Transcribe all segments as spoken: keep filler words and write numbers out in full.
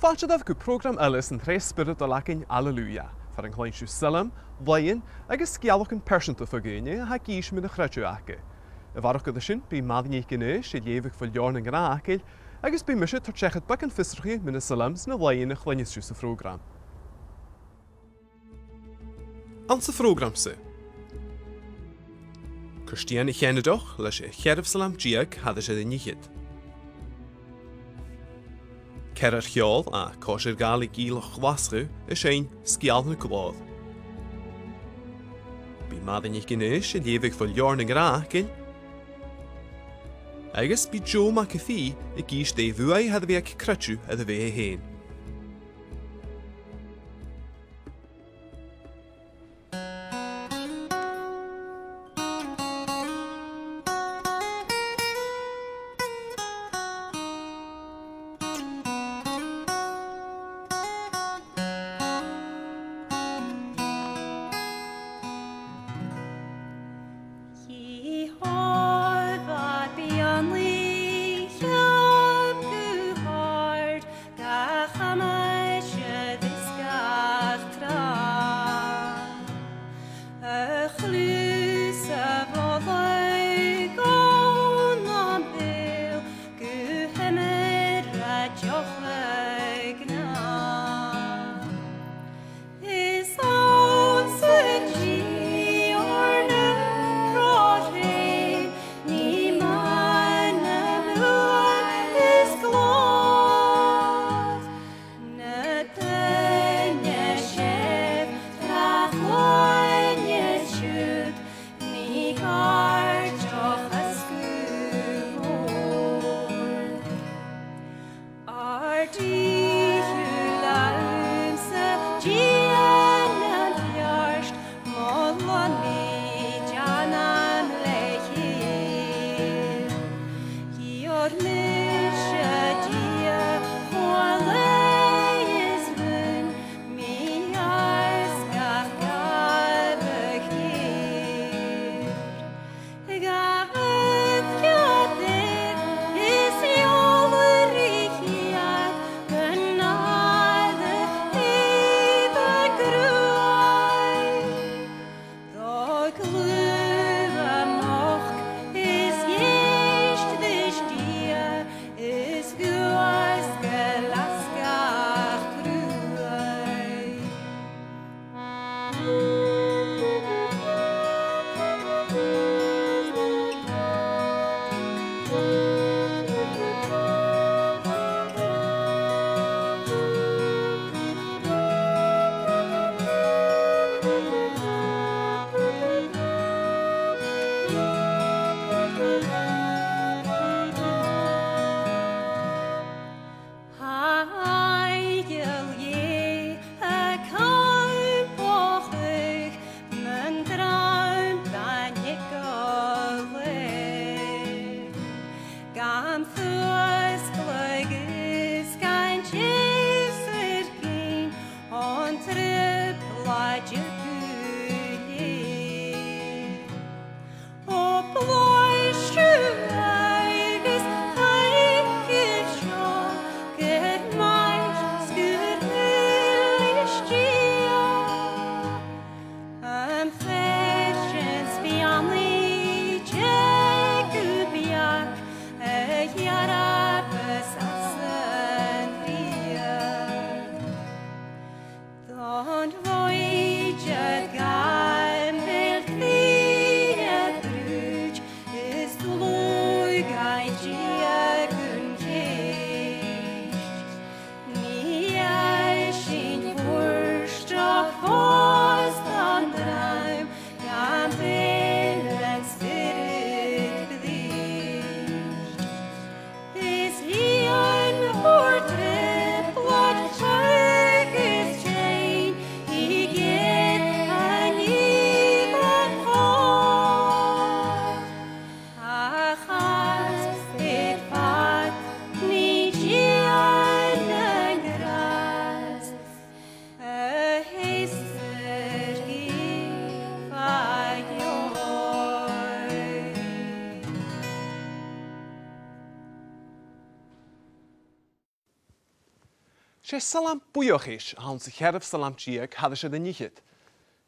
Fàilte dhuibh gu prògram eile san t-sreath spioradail againn Alleluia, far an cluinn sibh salm, làithean agus sgeulachdan pearsanta bho dhaoine a tha ag innse mun a' chreideamh aca. A bharrachd air sin, bidh Màiri NicAonghais a' leughadh bho leabhar nan Gnàth-fhacail, agus bidh mise a' toirt seachad beagan fiosrachaidh mu na salms 's na làithean a chluinneas sibh sa phrògram. Anns a' phrògram-sa. Cuirtean a' cheanadaich leis a' cheathramh salm deug thairis air an fhichead. Ceathrar-cheòl à Còisir Ghàidhlig Ìleach Ghlaschu a' seinn Sgeul na Glòir. Bidh Màiri NicAonghais a' leughadh bho leabhar nan Gnàth-fhacail, agus bidh Joe MacPhì ag innse dè bhuaidh a tha air a bhith aig creideamh air a bheatha fhèin. 'S e salm buidheachais a th' anns a' cheathramh salm deug thairis air an fhichead.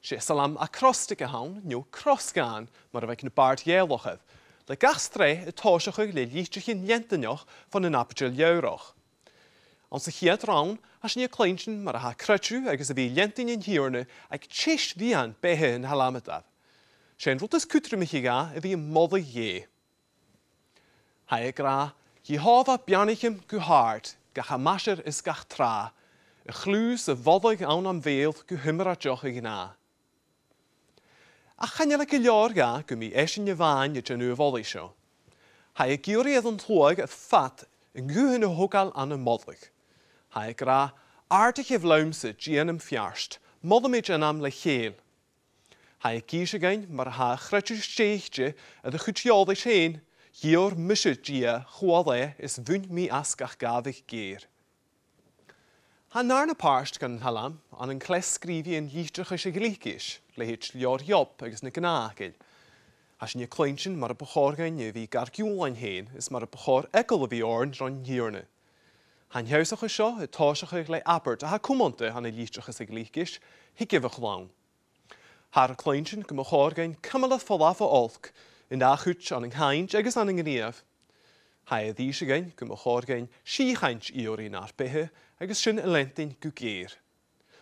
'S e salm acrostic a th' ann, no crosgàn, mar a bhiodh na bàird Ghàidhealach air, le gach sreath a' tòiseachadh le litrichean leantainneach bhon an aibidil leabhrach. Anns a' chiad rann, tha sinn a' cluinntinn mar a tha creideamh agus a bhith a' leantainn an Tighearna aig teis-meadhan beatha an t-salmadair. 'S e an rud as cudromaiche dha a bhith a' moladh Dhè. Tha e ag ràdh, Iehòbhah, beannaich mi gu h-àrd, gach aimsir is gach tràth, a chliù 's a' mholadh ann am beul gu h-iomraideach a ghnàth. Ach chan eil e gu leòr dha gum bi esan a-mhàin a' dèanamh a' mholaidh seo. Tha e ag iarraidh air an t-sluagh air fad an guthan a thogail ann am moladh. Tha e ag ràdh, Àrdaich leamsa, Dia nam feart, moladh mi d' ainm le chèil. Tha e ag innse dhuinn mar a tha a chreideamh stèidhichte air a chuid eòlais fhèin, dh'iarr mise Dia, chuala e is bhuin mi às gach gàbhadh geur. Tha an dàrna pàirt dhen t-salm ann an cleas-sgrìobhaidhean litreachais a' ghliocais, leithid leabhar Iob agus na gnothaichean. Tha sinn a' cluinntinn mar bu chòir dhuinn a bhith gar giùlain fhèin is mar bu chòir eagal a bhith oirnn ron Tighearna. Tha an t-seòrsa seo a' tòiseachadh le abairt a tha cumanta ann an litreachas a' ghliocais, Thigibh, a chlann. Thathar a' cluinntinn gum bu chòir dhuinn cumail air falbh o olc, an dà chuid ann an cainnt agus ann an gnìomh. Thathar ag innse dhuinn gum bu chòir dhuinn sìthainn iarraidh nar beatha agus sin a leantainn gu geur.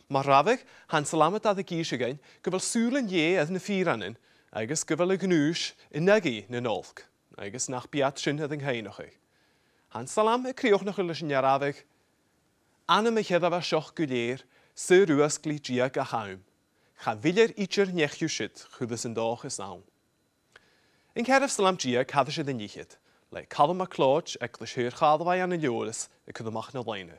Mar rabhadh, tha an salmadair ag innse dhuinn gu bheil sùilean Dhè air na fìreannan agus gu bheil a ghnùis an aghaidh nan olc, agus nach bi iad sin air an cuimhneachadh. Tha an salm a' crìochnachadh leis an dearbhadh, Anam a' cheathramh seo gu lèir, saor-fhuasglaidh Dia gach àm. Cha mhillear idir neo-chiùil siud, chuireas an dòchas ann. An ceathramh salm deug thairis air an fhichead, le Calum MacLeòid, Eaglais Shaor Chàrlabhaigh ann an Leòdhas, a' cur a-mach na loidhne.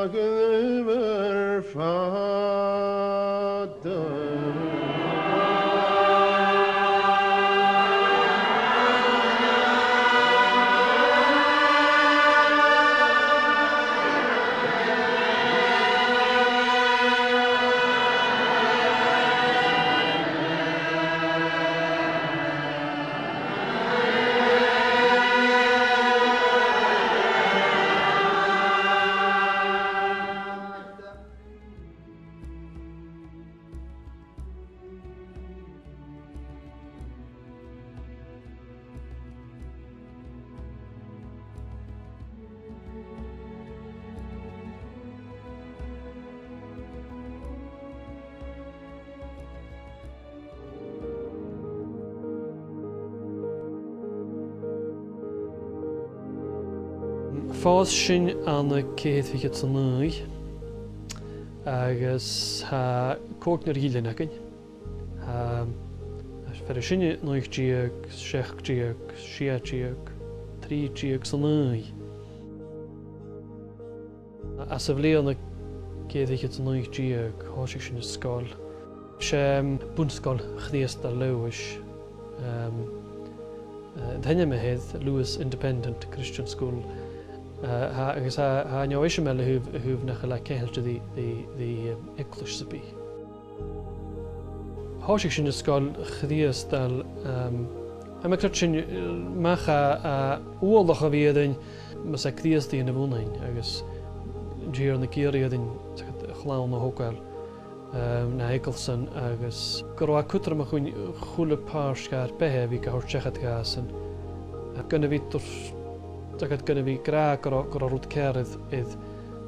Ag an uimhir fada. Phòs sinn ann an ceithir fichead 's a naoi, agus tha còignear ghillean againn. Tha, fear a tha sin naoi deug, seachd deug, sia deug, trì deug 's a naoi. Anns a' bhliadhna ceithir fichead 's a naoi deug, thòisich sinn an sgoil. 'S e, em, Bun-sgoil Chrìosdail Leòdhais, em, eh, an t-ainm a th' air, Lewis Independent Christian School. Eh, tha, agus tha, tha an neo-eisimeileadh a thaobh, a thaobh nach eil e ceangailte ri, ri, ri, em, eaglais sam bith. Thòisich sinn an sgoil Chrìosdail, em, tha mi a' creidsinn, eh, mach à, à uallach a bhith oirnn, mas e Crìosdaidhean a bh' annainn, agus an Tighearna ag iarraidh oirnn, 's dòcha, a' chlann a thogail, em, na eaglaisean, agus gun robh e cudromach dhuinn a h-uile pàirt dhar beatha a bhith ga thoirt seachad dhàsan. Gun a bhith tur-, 's dòcha, gun a bhith ag ràdh gun robh, gun robh rud ceàrr air, air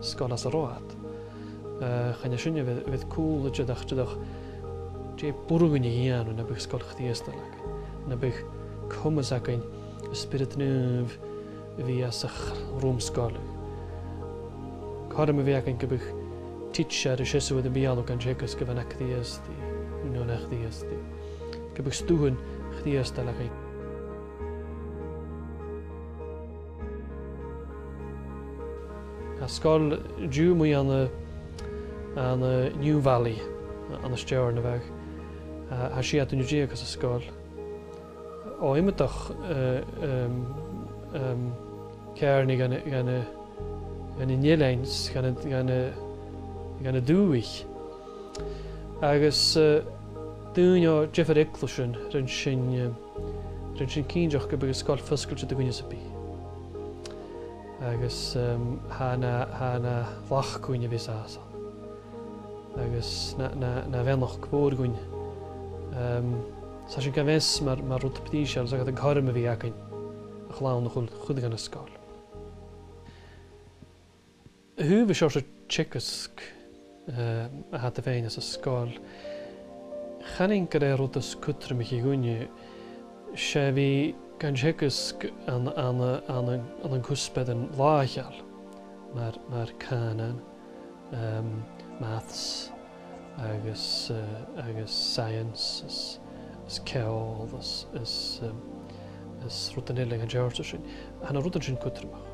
sgoil anns an robh iad. Eh, chan e sin a bhiodh, a bhiodh cùl, dìreach, dìreach, dè b' urrainn dhuinn a dhèanamh nam biodh sgoil Chrìosdail againn, nam biodh comas againn an Spiorad Naoimh a bhith anns a' ch-, rùm-sgoile. Cothrom a bhith againn gum biodh tidsear a' seasamh air a' bheulaibh gan teagasg a bha na Chrìosdaidh, no na Chrìosdaidh. Gum biodh stuthan Chrìosdail againn. Tha sgoil an-diugh a-muigh ann an, ann an New Valley, ann an Steòrnabhagh. Tha, tha sia duine deug anns an sgoil. O iomadach, eh, em, em, ceàrnaidh dhan, dhan, dhan an eilean, dhan, dhan, dhan an dùthaich. Agus, eh, daoine o dhiofar eaglaisean, rinn sinn, eh, rinn sinn cinnteach gum biodh an sgoil fosgailte do dhuine sam bith. Agus, em, tha na, tha na lach-cuin a bhios ann. Agus na, na, na bheannachd mhòr dhuinn. Em, 's tha sin gu math mar, mar rud prìseil, 's dòcha, an cothrom a bhith againn a' chlann a chur, chur dhan an sgoil. A thaobh an seòrsa teagaisg, eh, a tha iad a' faighinn anns an sgoil, chanainn gur e an rud as cudromaiche dhuinne, 's e a bhith gan teagasg ann, ann, ann, ann an cuspairean làitheil, mar, mar cànan, em, maths, agus, eh, agus science, is, is ceòl, is, is, em, is rudan eile dhen t-seòrsa sin. Tha na rudan sin cudromach.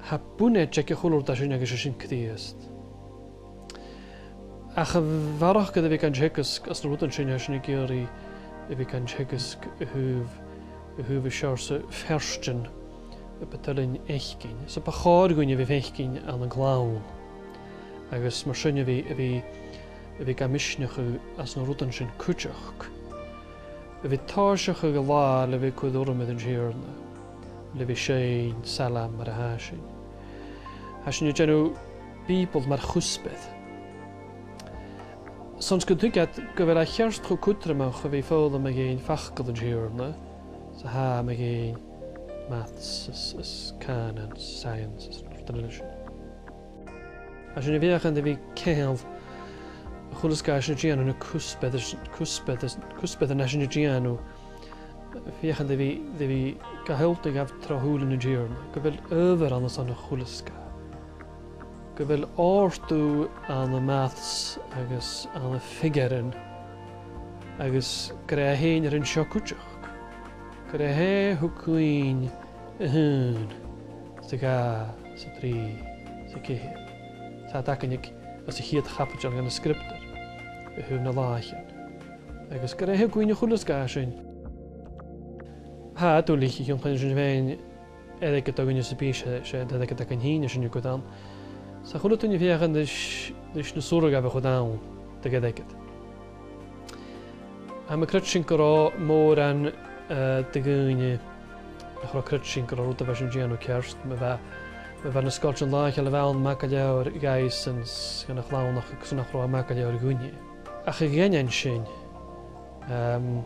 Tha bunait aig a h-uile rud a tha sin agus 's e sin Crìosd. Ach a bharrachd air a bhith gan teagasg anns na rudan sin, tha sinn ag iarraidh a bhith gan teagasg a thaobh, a thaobh an seòrsa feartan a bu toil leinn fhaicinn, 's a bu chòir dhuinn a bhith a' faicinn ann an clann. Agus mar sin a bhith, a bhith, a bhith gam misneachadh anns na rudan sin cuideachd. A bhith a' tòiseachadh an latha le bhith a' cur urram air an Tighearna, le bhith a' seinn salm mar a tha sinn. Tha sinn a' dèanamh Bìoball mar chuspair. Son 's gun tuig iad gu bheil e cheart cho cudromach a bhith a' foghlam mu dheidhinn facal an Tighearna, 's a tha mu dheidhinn maths is, is cànan, science is rudan eile sin. Tha sinn a' feuchainn ri bhith a' ceangal a h-uile sgath a tha sinn a' dèanamh, na cuspairean, cuspairean, cuspairean a tha sinn a' dèanamh. A' feuchainn ri bhith, ri bhith ga thoirt dhaibh tro shùilean an Tighearna, gu bheil adhbhar ann airson a h-uile sgath. Gu bheil òrdugh ann am maths agus ann am figearan, agus gur e e fhèin a rinn seo cuideachd. Gur e e thug dhuinn a h-aon, 's a dhà, 's a trì, 's a ceithir. a tha againn aig, anns a' chiad chaibideil dhen an sgriobtar, a thaobh nan làithean. Agus gur e a thaobh dhaoine a chuala sgath sin. Tha, duilich, a chionn chan eil sinn a' faighinn airgead do dhuine sam bith, 's e, 's e an t-airgead againn fhìn a tha sinn a' cur ann. 'S a h-uile duine a' feuchainn ris, ris na suirgh a bhith a' cur ann do dh'airgead. Tha mi a' creidsinn gun robh mòran, eh, de dhaoine nach robh a' creidsinn gun robh rud a bha sinn a' dèanamh ceart, ma bha, ma bha na sgoiltean làitheil a bh' ann math gu leòr dhaibhsan 's dha na cloinneach agus nach robh e math gu leòr dhuinne. Ach a dh'aindeoin sin, ehm,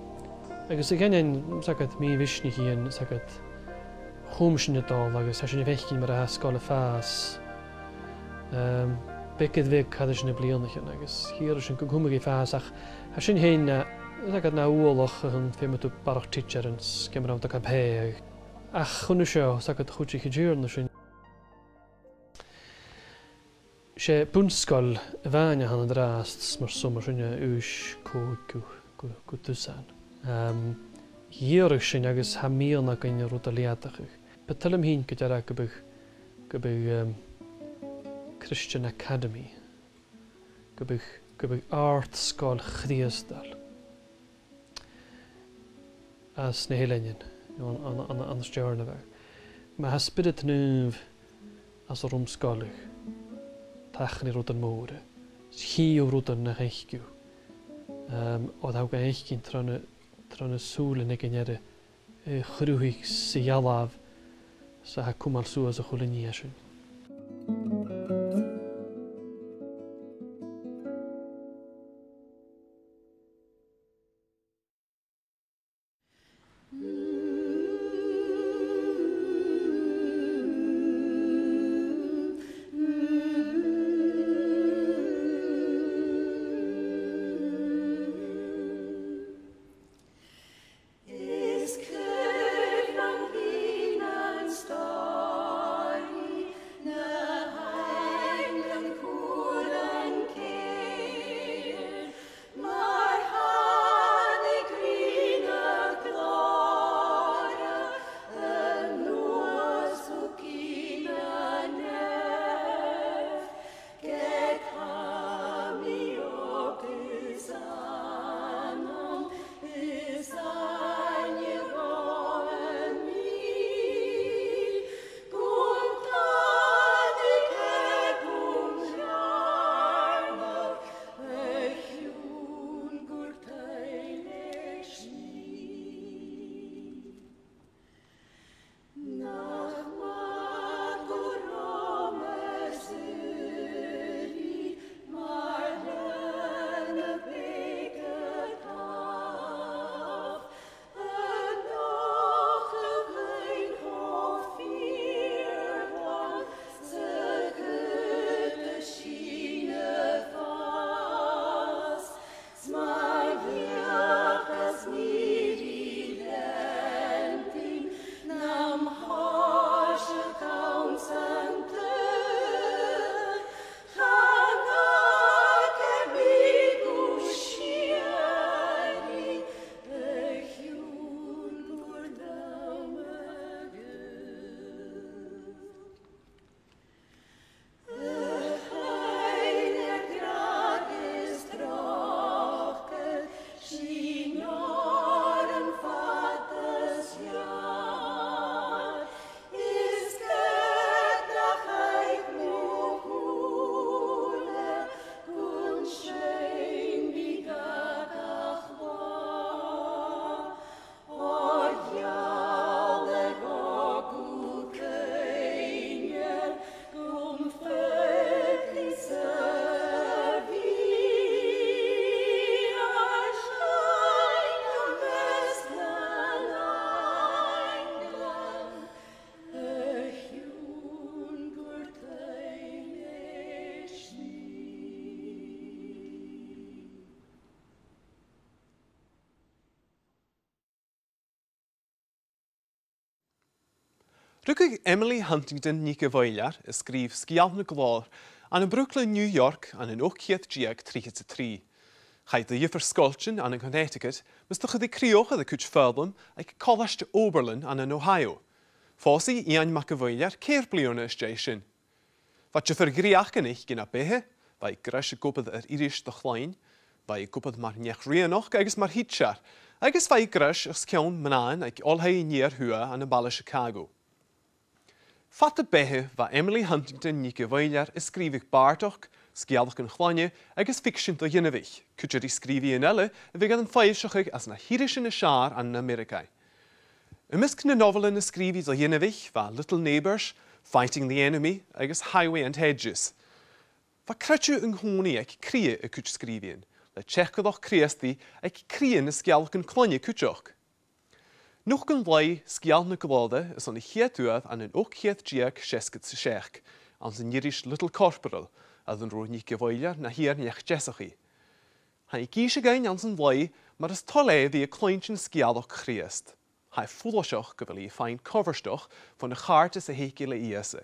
agus a dh'aindeoin, 's aithne dhut, mì-mhisneachadh, 's aithne dhut, chùm sinn a' dol agus tha sinn a' faicinn mar a tha an sgoil a' fàs. Ehm, beag air bheag, thairis air na bliadhnaichean agus dh'iarradh sinn gun cumadh i a' fàs, ach tha sin fhèin na, 's aithne dhut, na uallach a th' ann, feumaidh tu barrachd tidsearan 's ciamar a tha thu a' cur pàigheadh. Ach chun an seo, 's aithne dhut, chuidich an Tighearna sinn. 'S e bun-sgoil a-mhàin a th' ann an-dràsta, 's mar sin, mar sin, aois còig gu, gu, gu dusan. Ehm, dh'iarradh sinn agus tha miann againn an rud a leudachadh. Bu toil leam fhìn gu dearbh gum biodh, gum biodh, ehm, Christian Academy, gum biodh, gum biodh àrd-sgoil Chrìosdail anns na h-Eileanan, you know, ann, ann, ann, ann an Steòrnabhagh. Ma tha spiorad naomh anns an rùm-sgoile, tachair rudan mòra, 's chì thu rudan nach fhaic thu, ehm, oir tha thu ga fhaicinn tro na, tro na sùilean aig an fhear a, a chruthaich 's a dhealbh 's a tha a' cumail suas a h-uile nì sin. Rugadh Emily Huntington NicAmhailear, a sgrìobh Sgeul na Glòir, ann am Brooklyn, New York, ann an ochd ceud deug trithead 's a trì. Chaidh do dhiofar sgoiltean ann an Connecticut, mus do chuir i crìoch air a cuid foghlam aig Colaiste Oberlin ann an Ohio. Phòs i Iain MacAmhailear ceithir bliadhna às dèidh sin. Bha diofar dhreuchdan aice gu na beatha, bha i greis ag obair air iris do chloinn, bha i ag obair mar neach-rianachd agus mar thidsear, agus bha i greis os cionn mnathan aig oilthigh an iar-thuath ann am baile Chicago. Fad a beatha bha Emily Huntington NicDhòmhnaill a' sgrìobhadh bàrdachd, sgeulachdan chloinne agus ficsean do dh'inbhich, cuid de sgrìobhaidhean eile a bhiodh air am foillseachadh anns na h-irisean as fheàrr ann an Ameireagaidh. Am measg na nobhailean a sgrìobh i do dh'inbhich bha Little Neighbours, Fighting the Enemy agus Highway and Hedges. Bha creideamh an-còmhnaidh aig cridhe a cuid sgrìobhaidhean, le teachdaireachd Crìosdaidh aig cridhe nan sgeulachdan cloinne cuideachd. Nochd an laoidh Sgeul na Glòire airson a' chiad uair ann an ochd ceud deug seasgad 's a seachd, anns an iris Little Corporal, air an robh NicDhòmhnaill na fhìor neach-deasachaidh. Tha i ag innse dhuinn anns an laoidh mar as toil e a bhith a' cluinntinn sgeulachd Chrìosd. Tha e follaiseach gu bheil i a' faighinn comhfhurtachd bhon a' chàirdeas a th' aice le Ìosa,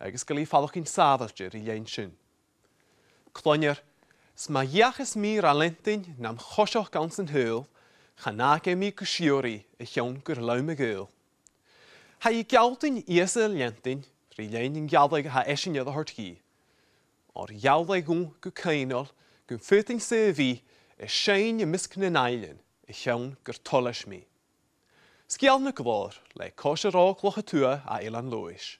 agus gu bheil i a' faireachdainn sàbhailte ri linn sin. Cluinnear, 's ma dh'fheuchas mi ri leantainn nam choiseachd anns an t-saoghal, chan fhàg e mi gu sìorraidh a chionn gur leum a' ghaoil. Tha i a' gealltainn Ìosa a leantainn, ri linn an gealladh a tha esan air a thoirt dhi. Oir gheall e dhomh gu coibhneil, gum faodainn-sa a bhith, a' seinn am measg nan ainglean, a chionn gur toil leis mi. Sgeul na Glòir, le Còisir Òg Loch a Tuath à Eilean Leòdhais.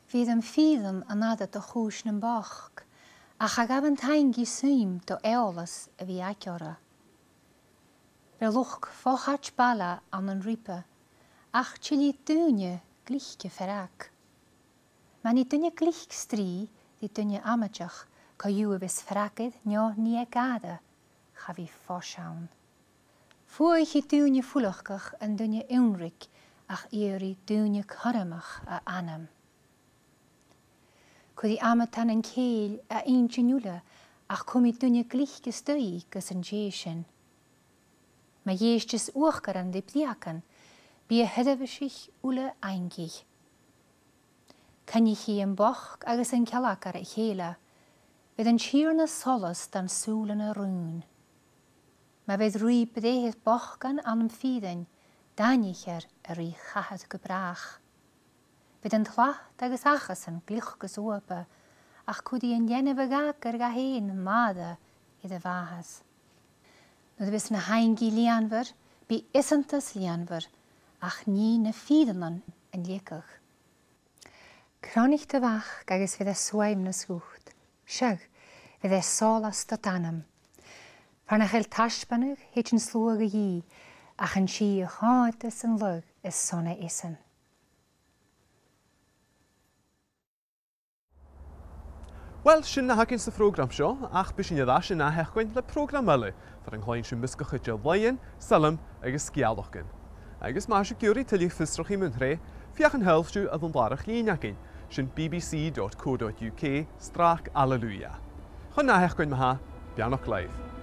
Bhiodh am fìrinn an aire do chùis nam bochd, ach cha ghabh an t-aingeal suim do eòlas a bhith aige oirre. Bha luchd fo chait baile ann an ribe, ach tillidh daoine glice fear aig. Ma nì duine glic strì ri duine amaideach, co-dhiù a bhios fear agaibh no nì aig aire, cha bhi fois ann. Fuaichidh daoine fuileachd an duine ionnraig, ach iarraidh daoine cothromach a anam. Cuiridh amadan an cèill a inntinn uile, ach cumaidh duine glic a-staigh gus an dèidh sin. Ma dh'èisteas uachdarain ri breugan, Bidh a sheirbheiseach uile aingeal. Coinnichidh am bochd agus an cealgair a chèile, bheir an Tighearna solas don sùilean a rùin. Ma bheir Rìgh Breathair bochdan ann am fìrinn, daingnichear a' Rìgh-chathair gu bràth. Bheir an t-slat agus achasan gliocas uabair, ach cuiridh an leanabh a dh'fhàgail dha fhèin màire air a mhàthair. Nuair a bhios na h-aingidh lìonmhor, bidh iosgantas lìonmhor, ach nì na fìreannan an leagadh. Crònaich do mhac agus bheir e suaimhneas dhut, seadh, bheir e sòlas dod anam. Far nach eil taisbeanadh, thèid an sluagh a dhìth, ach an tì a chòmhdach san lagh is sona esan. Uill, sin na th' againn sa phrògram seo, ach bidh sinn air ais an ath-sheachdain le prògram eile, far an cluinn sinn measgachadh de laoidhean, sailm agus sgeulachdan. Agus ma tha sibh ag iarraidh tuilleadh fiosrachaidh mun t-sreath, feuch an toir sibh air an làrach-lìn againn, sin B B C dot co dot U K slash Alleluia. Chun na h-ath-sheachdain ma-thà, beannachd leibh.